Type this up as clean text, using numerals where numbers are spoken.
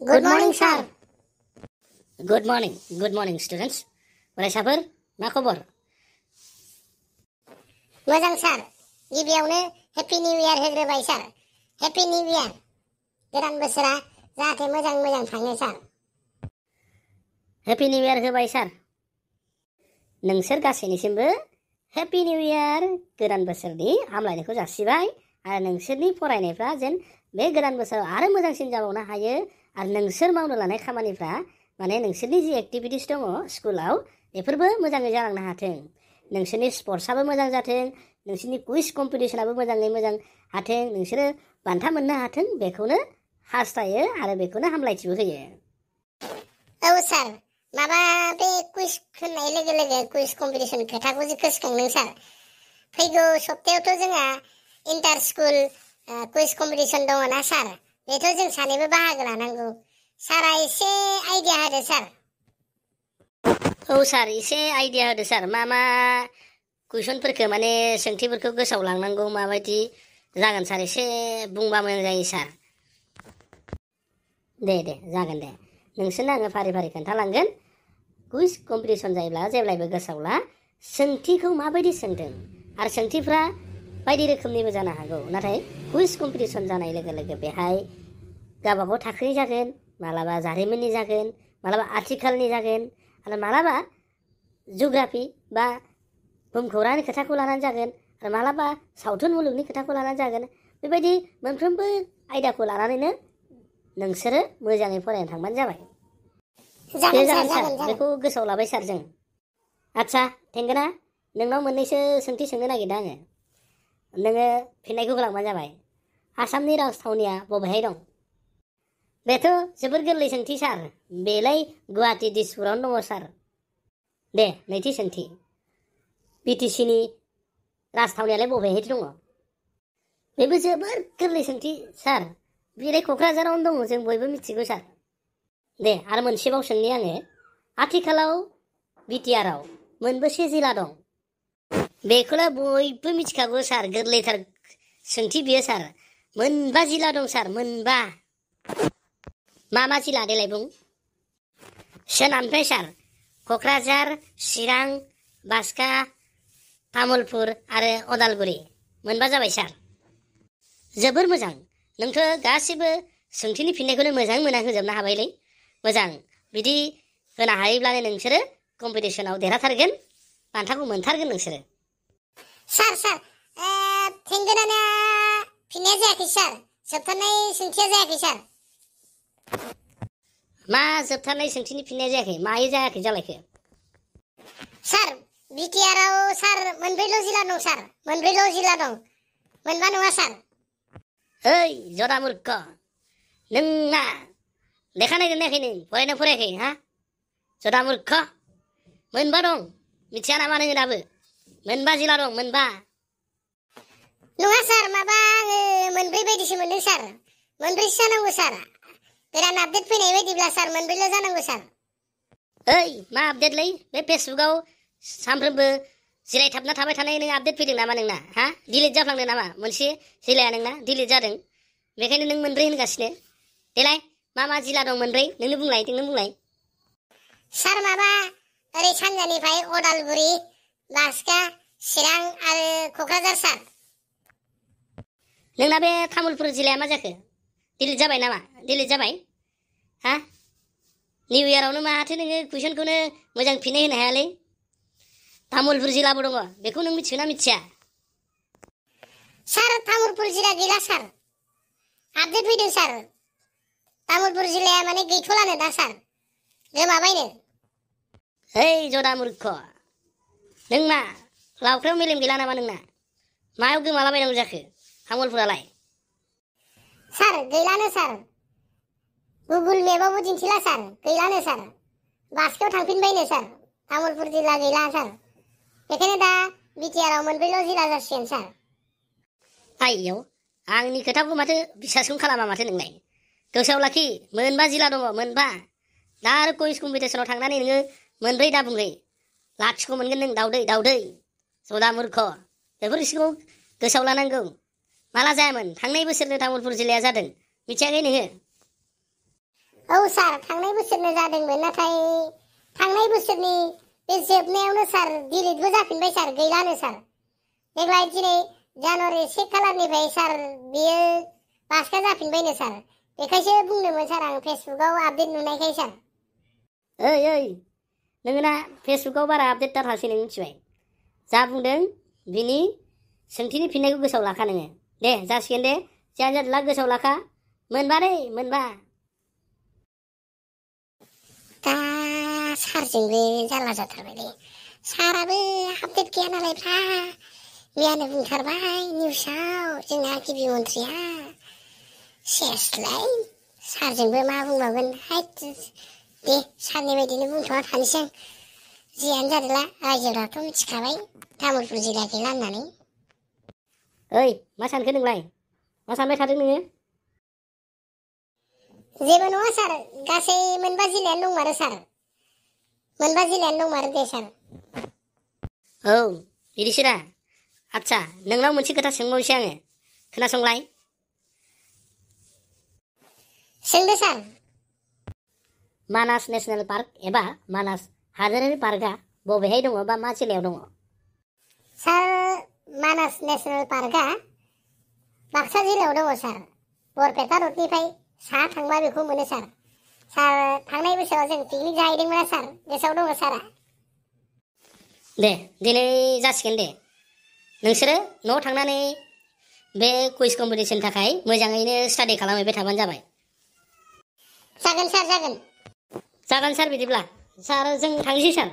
Good morning, sir. Good morning, students. फरायसाफोर मा खबर? मोजां सार। गिबियावनो हेपि निउ इयार होग्रोबाय सार। Happy new year. गोदान बोसोरा जाहाथे मोजां थाङो सार। हेपि निउ इयार होबाय सार। नोंसोर गासैनिसिमबो हेपि निउ इयार गोदान बोसोरनि हामलायनायखौ जासिबाय आरो नोंसोरनि फरायनायफ्रा जेन बे गोदान बोसोराव आरो मोजांसिन जाबावनो हायो आरो नोंसोर मावनो लानाय खामानिफ्रा माने नोंसोरनि जि एक्टिभिटिस दङ स्कुलाव बेफोरबो मोजाङै जालांनो हाथों। नोंसोरनि स्पर्ट्सआबो मोजां जाथों, नोंसोरनि कुइज कम्पिटिसनाबो मोजाङै मोजां हाथों, नोंसोरो बान्था मोननो हाथों बेखौनो हास्थायो आरो बेखौनो हामलायथिबो होयो। औ सार, माबा बे कुइज होननाय लोगो लोगो कुइज कम्पिटिसन खोथाखौ गोसोखांदों सार। फैगौ सप्तायावथ' जोंहा इन्टार स्कुल कुइज कम्पिटिसन दङ ना सार। बेथ' जों सानैबो बाहागो लानांगौ। सारा एसे आइडिया होदो सार। औ सार, एसे आइडिया होदो सार। मा कुइसनफोरखौ माने सोंथिफोरखौ गोसोआव लांनांगौ माबायदि जागोन सार, एसे बुंबा मोजां जायो सार। दे जागोन दे। नोंसोरनो आङो फारि फारि खोन्थालांगोन। कुइज कम्पिटिसन जायोब्ला जेब्लायबो गोसोआव ला सोंथिखौ माबायदि सोंदों आरो सोंथिफ्रा बायदि रोखोमनिबो जानो हागौ। नाथाय कुइज कम्पिटिसन जानाय लोगो लोगो बेहाय गावबागाव थाखोनि जागोन, मालाबा जारिमिननि जागोन, मालाबा आथिखालनि जागोन आरो मालाबा जिअ'ग्राफि बा भुमखौरांनि खोथाखौ लानानै जागोन आरो मालाबा सावथुन मुलुगनि खोथाखौ लानानै जागोन। बेबायदि मोनफ्रोमबो आयदाखौ लानानैनो नोंसोरो मोजाङै फरायनो थांबानो जाबाय। जागोन सार, बेखौ गोसोआव लाबाय सार जों। आदसा थेंगोना, नोंनाव मोननैसो सोंथि सोंनो नागिरदों आङो। नोङो फिननायखौ होलांबानो जाबाय। आसामनि राजथावनिया बबेहाय दं? बेथ' जोबोर गोरलै सोंथि सार। बेलाय गुवाहाटि दिसपुरावनो दङ सार। दे नैथि सोंथि। बिटिसिनि राजथावनियालाय बबेहाय दङ? बेबो जोबोर गोरलै सोंथि सार। बेलाय क'क्राझारावनो दङ, जों बयबो मिथिगौ सार। दे आरो मोनसेबाव सोंनि आङो। आथिखालाव बिटिआरआव मोनबेसे जिल्ला दं? बेखौलाय बयबो मिथिखागौ सार, गोरलैथार सोंथि बियो सार। मोनबा जिल्ला दं सार, मोनबा। मा जिल्ला देलाय बुं? सोनाबनिफ्राय सार क'क्राझार, चिरां, बाक्सा, तामुलपुर आरो अदालगुरि। मोनबा जाबाय सार। जोबोर मोजां, नोंथ' गासिबो सोंथिनि फिननायखौनो मोजां होजोबनो हाबायलै। मोजां, बिदि होनो हायोब्लानो नोंसोरो कम्पिटिसनाव देरहाथारगोन, बान्थाखौ मोनथारगोन नोंसोरो। सार, थेंगोनाना फिननाया जायाखै सार। जोबथारनाय सोंथिया जायाखै सार। मा जोबथारनाय सोंथिनि फिननाया जायाखै? मायो जायाखै जालायखो? सार, बिटिआरआव सार मोनब्रैल' जिल्ला दं सार। मोनब्रैल' जिल्ला दं, मोनबा नङा सार। ओइ जरा मुर्ख, नोंना लेखा नायदों नायाखै नों? फरायना फरायाखै हा? जरा मुर्ख, मोनबा दं, मिथिया नामा नोङो दाबो? मोनबा जिल्ला दं, मोनबा। नङा सार, माबा आङो मोनब्रै बायदिसो मोनदों सार। मोनब्रैसो जानांगौ सार। गोदान आपडेट फैनाय बायदिब्ला सार मोनब्रैल' जानांगौ सार। ओइ मा आपडेटलै? बे फेसबुकाव सानफ्रोमबो जिरायथाबना थाबाय थानाय नों आपडेट फैदों नामा नोंना? हा? डिलिट जाफ्लांदों नामा? मोनसे जिल्लाया नोंना डिलिट जादों, बेखायनो नों मोनब्रै होनगासिनो। देलाय मा जिल्ला दं मोनब्रै? नोंनो बुंलाय। सार, माबा ओरै सानजानिफ्राय अदालगुरि, बाक्सा, चिरां आरो क'क्राझार सार। नोंना बे तामुलपुर जिल्लाया मा जाखो? डिलिट जाबाय नामा? डिलिट जाबाय? हा? निउ इयारावनो माथो नोङो कुइसनखौनो मोजां फिननाय होनो हायालै? तामुलपुर जिल्लाबो दङ, बेखौ नों मिथिगोना मिथिया? सार, तामुलपुर जिल्ला गैला सार। आपडेट फैदों सार। तामुलपुर जिल्लाया माने गैथ'लानो दा सार, गोमाबायनो। ओइ जदा मुर्ख, नों मा लावख्रायाव मेलेम गैला नामा नोंना? मायाव गोमालाबायनांगौ जाखो तामुलपुरालाय? सार, गैलानो सार। गुगोल मेपावबो दिन्थिला सार, गैलानो सार। बाक्सायाव थांफिनबायनो सार, तामुलपुर जिल्ला गैला सार। बेखायनो दा बिटिआरआव मोनब्रैल' जिल्ला जासिगोन सार। आइयौ, आंनि खोथाखौ माथो बिसासखौनो खालामा माथो नोंलाय? गोसोआव लाखि, मोनबा जिल्ला दङ, मोनबा। दा आरो कुइज कम्पिटिसनाव थांनानै नोङो मोनब्रै दा बुंहै। लाथिख' मोनगोन नों, दाउदै। जदा मुर्ख, बेफोरखौ गोसोआव लानांगौ। माला जायामोन? थांनाय बोसोरनो तामुलपुर जिल्लाया जादों, मिथियाखै नोङो? औ सार थांनाय बोसोरनो जादोंमोन नाथाय थांनाय बोसोरनि बे जोबनायावनो सार डिलिटबो जाफिनबाय सार गैलानो सार देग्लाय दिनै जानुवारि 1 खालारनिफ्राय सार बियो बासका जाफिनबायनो सार बेखायसो बुंदोंमोन सार आं फेसबुकआव आपडेट नुनायखाय सार ओइ नोङो ना फेसबुकआव बारा आपडेट दाथासै नों मिथिबाय जा बुंदों बिनि सोंथिनि फिननायखौ गोसोआव लाखा नोङो दे जासिगोन दे जियानो जादोला गोसोआव लाखा मोनबा दै मोनबा दा सारजोंबो जारला जाथारबायलै साराबो आपडेट गैया नालाय फ्रा मैयानो बुंथारबाय निउसाव जोंना गिबि मन्थ्रिया सेसलाय सारजोंबो मा बुंबावगोन हायत दे सारनि बायदिनो बुंथ'ना थानोसै आं जियानो जादोला रायजोफ्राथ' मिथिखाबाय तामुलपुर जिल्ला गैला होननानै ओइ मा सानखो नोंलाय मा सानबाय थादों नोङो जेबो नङा सार गासै मोनबा जिल्लायानो दंमारो सार मोनबा जिल्लायानो दंमारो दे सार औ बिदिसो दा आदसा नोंनाव मोनसे खोथा सोंबावनोसै आङो खोनासंलाय सोंदो सार मानास नेसनेल पार्क एबा मानास हादोरारि पार्कआ बबेहाय दङ बा मा जिल्लायाव दङ सार मानास नेसनेल पार्कआ बाक्सा जिल्लायाव दङ सार बरपेटा रडनिफ्राय साहा थांबा बेखौ मोनो सार सार थांनाय बोसोराव जों पिकनिक जाहैदोंमोन सार गोसोआव दङ सारा दे दिनै जासिगोन दे नोंसोरो न'आव थांनानै बे कुइज कम्पिटिसननि थाखाय मोजाङैनो स्टाडि खालामहैबाय थाबानो जाबाय जागोन सार जागोन जागोन सार बिदिब्ला सार जों थांनोसै सार